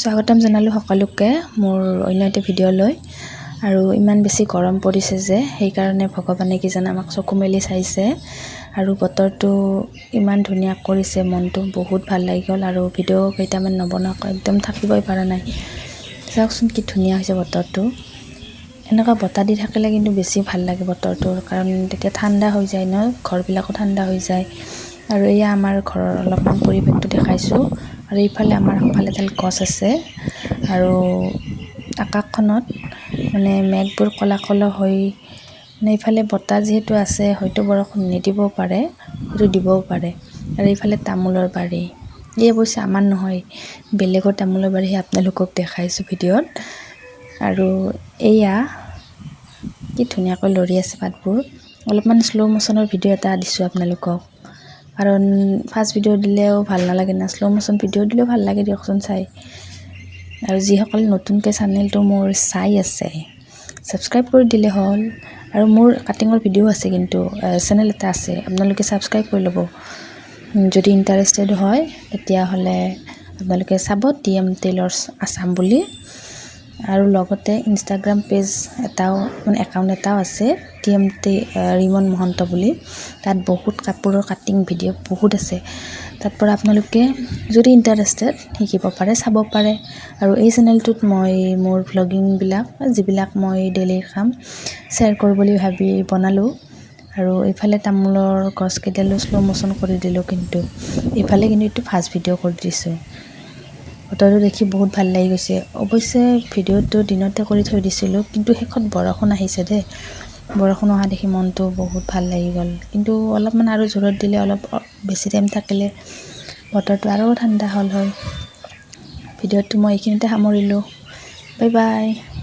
স্বাগতম জনালোঁ সকলোকে মোৰ অন্য এটি ভিডিঅ'লৈ। আৰু ইমান বেছি গৰম পৰিছে যে সেইকাৰণে ভগৱানে কিজানি আমাক চকু মেলি চাইছে আৰু বতৰটো ইমান ধুনীয়া কৰিছে, মনটো বহুত ভাল লাগি গ'ল। আৰু ভিডিঅ' কেইটামান নবনোৱাকৈ একদম থাকিবই পৰা নাই। চাওকচোন কি ধুনীয়া হৈছে বতৰটো। এনেকুৱা বতাহ দি থাকিলে কিন্তু বেছি ভাল লাগে বতৰটো, কাৰণ তেতিয়া ঠাণ্ডা হৈ যায় ন, ঘৰবিলাকো ঠাণ্ডা হৈ যায়। আৰু এয়া আমাৰ ঘৰৰ অলপমান পৰিৱেশটো দেখাইছোঁ। আৰু এইফালে আমাৰ আগফালে এডাল গছ আছে আৰু আকাশখনত মানে মেঘবোৰ ক'লা ক'লা হৈ মানে এইফালে বতাহ যিহেতু আছে, হয়তো বৰষুণ নিদিবও পাৰে, হয়তো দিবও পাৰে। আৰু এইফালে তামোলৰ বাৰী। এই অৱশ্যে আমাৰ নহয়, বেলেগৰ তামোলৰ বাৰীহে আপোনালোকক দেখাইছোঁ ভিডিঅ'ত। আৰু এয়া কি ধুনীয়াকৈ লৰি আছে পাতবোৰ। অলপমান শ্ল' মোশ্যনৰ ভিডিঅ' এটা দিছোঁ আপোনালোকক, কাৰণ ফাষ্ট ভিডিঅ' দিলেও ভাল নালাগে না, শ্ল' মোশ্যন ভিডিঅ' দিলেও ভাল লাগে দিয়কচোন চাই। আৰু যিসকল নতুনকৈ চেনেলটো মোৰ চাই আছে, ছাবস্ক্ৰাইব কৰি দিলে হ'ল। আৰু মোৰ কাটিঙৰ ভিডিঅ' আছে কিন্তু, চেনেল এটা আছে, আপোনালোকে ছাবস্ক্ৰাইব কৰি ল'ব। যদি ইণ্টাৰেষ্টেড হয়, তেতিয়াহ'লে আপোনালোকে চাব টি এম টেইলাৰ্ছ আছাম বুলি। আৰু লগতে ইনষ্টাগ্ৰাম পেজ এটাও, মানে একাউণ্ট এটাও আছে, T M T Rimon Mahanta বুলি। তাত বহুত কাপোৰৰ কাটিং ভিডিঅ' বহুত আছে। তাত পৰা আপোনালোকে যদি ইণ্টাৰেষ্টেড শিকিব পাৰে, চাব পাৰে। আৰু এই চেনেলটোত মই মোৰ ভ্লগিংবিলাক, যিবিলাক মই ডেইলি কাম শ্বেয়াৰ কৰোঁ বুলি ভাবি বনালোঁ। আৰু এইফালে তামোলৰ গছকেইডালো শ্ল' মোশ্যন কৰি দিলোঁ, কিন্তু এইফালে কিন্তু এইটো ফাষ্ট ভিডিঅ' কৰি দিছোঁ। বতৰটো দেখি বহুত ভাল লাগি গৈছে। অৱশ্যে ভিডিঅ'টো দিনতে কৰি থৈ দিছিলোঁ, কিন্তু শেষত বৰষুণ আহিছে দেই। বৰষুণ অহা দেখি মনটো বহুত ভাল লাগি গ'ল। কিন্তু অলপমান আৰু জোৰত দিলে, অলপ বেছি টাইম থাকিলে বতৰটো আৰু ঠাণ্ডা হ'ল হয়। ভিডিঅ'টো মই এইখিনিতে সামৰিলোঁ। Bye bye.